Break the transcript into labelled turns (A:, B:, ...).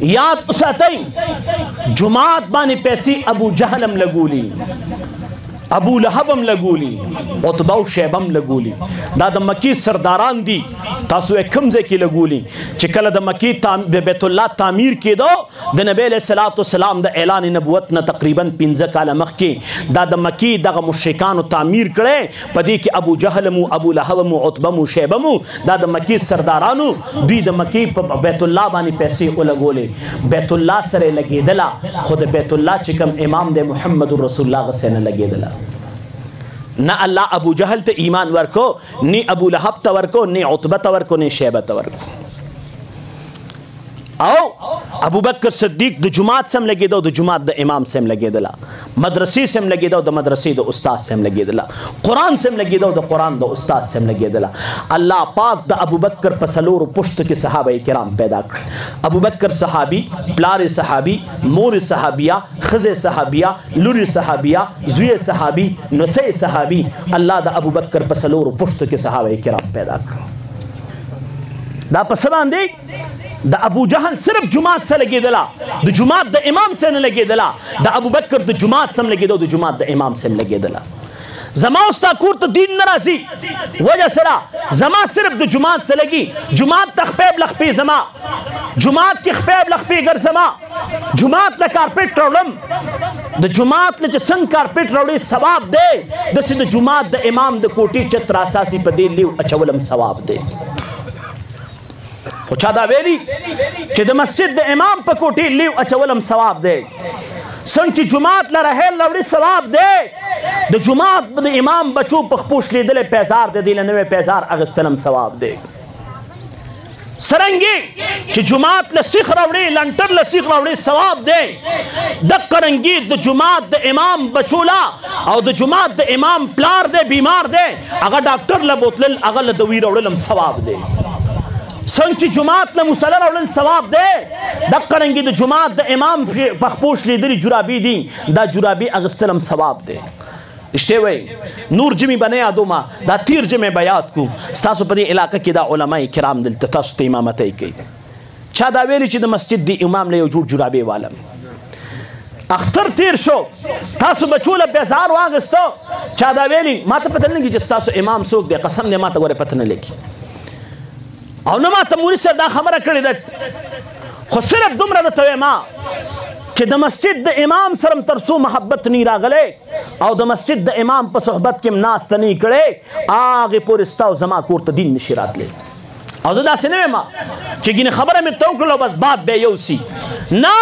A: یاد وساتئ، جماعت باندې پیسې ابو جهل هم لګولي، ابو لهب هم لګولي، عتبه او شیبه هم لګولي. دا د مکې سرداران دي، تاسو یې کوم ځای کې لګولي؟ چې کله د مکې د بیت الله تعمیر کېدو، د نبی علیه الصلاة والسلام د اعلان نبوت نه تقریبا 5 کاله مخکې دا د مکې دغه مشرکانو تعمیر کړی. په دې کې ابو جهل مو، ابو لهب مو، عتبه مو، شیبه مو، دا د مکې سردارانو. دوی د مکې په بیت الله باندې پیسې ولګولې. بیت الله سره لګېدله، خو د بیت الله چې کوم امام دی محمد رسول الله هغه سره نه لګېدله. نه الله ابو جهل ته ایمان ورکو، نه ابو لهب ته ورکو، نه عتبه ته ورکو، نه شیبه ته ورکو. او ابو بکر صدیق د جماعت سم لګېده، د جماعت د امام سم لګېدله، مدرسې سم لګېده، د مدرسې د استاد سم لګېدله، قرآن سم لګېده، د قرآن د استاد سم لګېدله. الله پاک د ابو بکر په څلورو پښتو کې صحابه کرام پیدا کړل. ابو بکر صحابي، پلار صحابي، مور صحابیه، ښځه صحابیه، لور صحابیه، زوی صحابي، نوسی صحابي. الله د ابو بکر په څلورو پښتو کې صحابه کرام پیدا کړل. دا په څه باندې؟ د ابو جهل صرف جماعت سره لګېدله، د جماعت د امام سره نه لګېدله. د ابو بکر د جماعت سم لګېده، د جماعت د امام سم لګېدله. زما او ستا کور ته دین نه راځي، وجه سره زما صرف د جماعت سره لګي. جماعت ته خپې بله خپې زما، جماعت کې خپې بله خپې ګرځما، جماعت له کارپټ راوړم، د جماعت له چې څنګه کارپټ راوړې ثواب دی، داسې د جماعت د امام د کوټې چت راساسي په دې لیو اچولم ثواب دی. خو چا دا ویلي چې د مسجد د امام په کوټې لیو اچولم ثواب دی، څنګه چې جومات له رهیل راوړي ثواب دی، د جومات د امام بچو په خپو شلېدلی پیزار دی، دې له نوی پیزار اخیستلم ثواب دی. څرنګې چې جومات له سیخ راوړي، لنټر له سیخ راوړي ثواب دی، دقه رنګې د جومات د امام بچو له او د جومات د امام پلار دی، بیمار دی، هغه ډاکټر له بوتلل، هغه له دوی راوړلم ثواب دی. څنګه چې جومات له مصلی راوړل ثواب دی، دقه رنګې د جومات د امام په خپو شلېدلي جرابې دي، دا جرابې اخیستلم ثواب دی. رښتیا وایي، نور جمعې به نه یادوم، دا تیر جمعې به یاد کو. ستاسو په دې علاقه کې دا علما کرام دلته تاسو ته امامتۍ کوي. چا دا ویلي چې د مسجد د امام له یو جوړ جرابې والم؟ اختر تیر شو، تاسو بچو له پیزار واغستو، چا دا ویلي؟ ما ته پته نه لګي چې ستاسو امام څوک دی، قسم دی ما ته ګوره پته نه لګي، او نه ما ته مولوي صاحب دا خبره کړې ده. خو صرف دومره درته وایم چې د مسجد د امام سره تر څو محبت نه راغلی او د مسجد د امام په صحبت کې ناسته نه کړې، هغې پورې ستا او زما کور ته دین نشي راتلی. او زه داسې نه وایم چې ګینې خبره مې ته وکړله او بس باب بیا یوسي، نه.